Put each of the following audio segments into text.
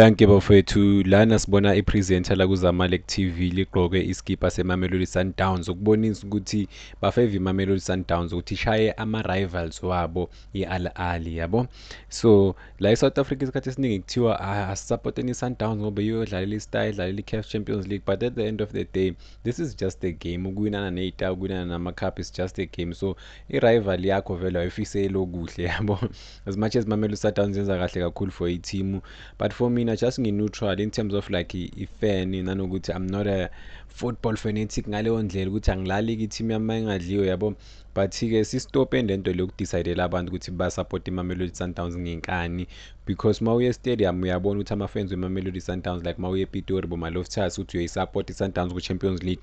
Dankie bafowethu, lana sibona i-presenter la kuZamalek TV ligqoke iskipa seMamelodi Sundowns ukubonisa ukuthi bafeva iMamelodi Sundowns ukuthi ishaye ama-rivals wabo i-Al Ahly, yabo. So la e-South Africa isikhathi esiningi kuthiwa asisupporteni i-Sundowns ngoba iyodlalela i-star, idlalela i-CAF Champions League, but at the end of the day this is just a game. Ukuwinana ney'star, ukuwinana nama-cup is just a game. So i-rival yakho vele awuyifiseli okuhle, yabo. As much as Mamelodi Sundowns yenza kahle kakhulu for i-team, but for mina just ngi-neutral in terms of like i-fan, nanokuthi I'm not a football fanatic ngaleyo ndlela ukuthi angilali i-team yami mayingadliwe, yabo. But-ke si-stop-e lento le yoku-decide-ela abantu ukuthi ba-support iMamelodi Sundowns ngenkani, because uma uye e-stadium uyabona ukuthi ama-fans weMamelodi Sundowns, like uma uye ePitori boma-Loftus, ukuthi uyayi-support i-Sundowns ku-Champions League,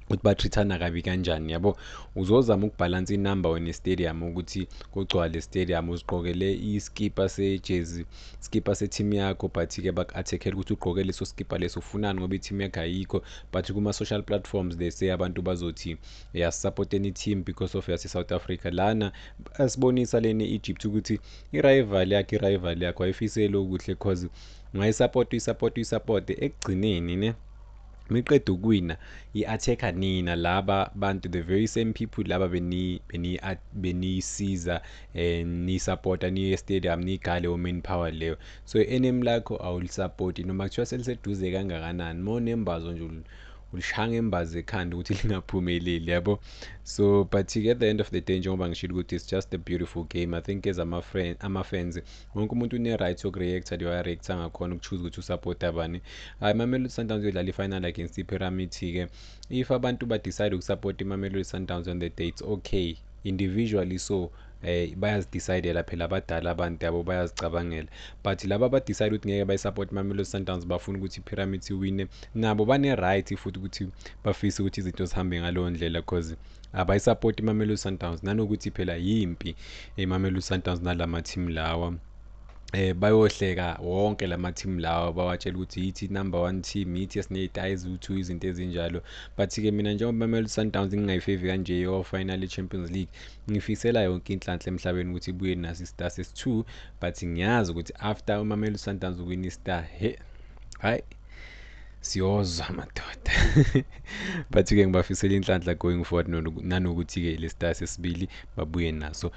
ukuthi ba-treat-ana kabi kanjani, yabo. Uzozama ukubhalansa inamba wena e-stadium ukuthi kugcwale stadium, uzigqokele iskipa sejezi, iskipa se-team yakho, but-ke baku-attack-ela ukuthi ugqoke leso skipa leso ufunani ngoba i-team yakho ayikho. But kuma-social platforms they say abantu bazothi yasupporteni i-team because of yase-South Africa. Lana asibonisa lena e-Egypt ukuthi i-rival yakho, i-rival yakho ayifiseli okuhle, cause ungayisupport, uyisupport, uyisupport, ekugcineni ne miqeda ukuwina i-attack-a nina laba bantu, the very same people laba beniyisiza, niyisupporta, niye e-stadium, niyigale o-manpower leyo. So i-enemy lakho awulisupporti noma kuthiwa seliseduze kangakanani, uma unembazo nje ulishaya ngembazo ekhanda ukuthi lingaphumeleli, yabo. So but-ke at the end of the day, njengoba ngishilo ukuthi it's just a beautiful game, I think as ama-fans wonke umuntu une-right yoku-react-a leyo a-react-a ngakhona, uku-choose ukuthi usupporta bani. Hhayi, Mamelodi Sundowns iyodlala i-final against i-Pyramids-ke. If abantu ba-decide ukusupport iMamelodi Sundowns on the day, it's okay individually, so bayazi-decide-ela phela abadala abantu, yabo, bayazicabangela. But laba aba-decide ukuthi ngeke bayisupport Mamelodi Sundowns, bafuna ukuthi i-Pyramids iwine, nabo bane-right futhi ukuthi bafise ukuthi izinto zihambe ngaleyo ndlela, cause abayisupport iMamelodi Sundowns, nanokuthi phela yimpi iMamelodi Sundowns nalama team lawa. Bayohleka wonke lama team lawa, bawatshela ukuthi yithi number one team, yithi esiney'star eziwu-two, izinto ezinjalo. But-ke mina njengoba Mamelodi Sundowns ngingayifevi kanje yo-final i-Champions League, ngifisela yonke inhlanhla emhlabeni ukuthi ibuye naso i-star sesi-two. But ngiyazi ukuthi after uMamelodi Sundowns uwina i-star, he hayi, siyozwa madoda. But-ke ngibafisela inhlanhla going forward, nanokuthi-ke le star sesibili babuye naso.